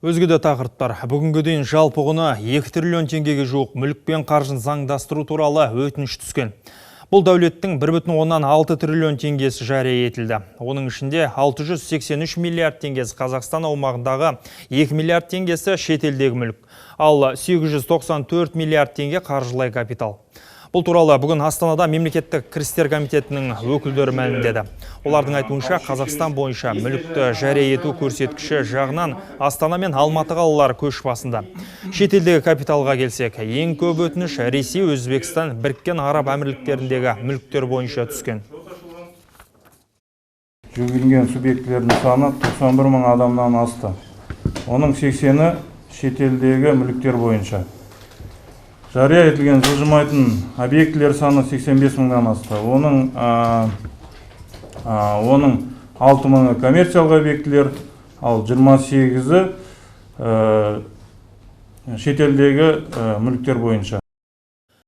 Өзге де тақырыптар. Бүгінге дейін жалпы құны 2 триллион теңгеге жуық мүлік пен қаржыны заңдастыру туралы өтініш түскен. Бұл дәулеттің 1,6 триллион теңгесі жария етілді. Оның ішінде 683 миллиард теңгесі Қазақстан аумағындағы, 2 миллиард теңгесі шетелдегі мүлік, ал 894 миллиард теңге қаржылай капитал. Бұл туралы бүгін Астанада мемлекеттік кірістер комитетінің өкілдері мәлімдеді. Олардың айтуынша, Қазақстан бойынша мүлікті жария ету көрсеткіші жағынан Астана мен Алматы қалалары көш басында. Шетелдегі капиталға келсек, ең көп өтініш Ресей, Өзбекстан, Біріккен Араб Әмірліктеріндегі мүліктер бойынша түскен. Жүгінген субъектілердің саны 91 мың адамнан асты. Оның 80-і шетелдегі мүліктер бойынша. Жария етілген жылжымайтын объектілер саны 85 мыңнан асты. Оның 6 мыңы коммерциялық объектілер, ал 28-і шетелдегі мүліктер бойынша.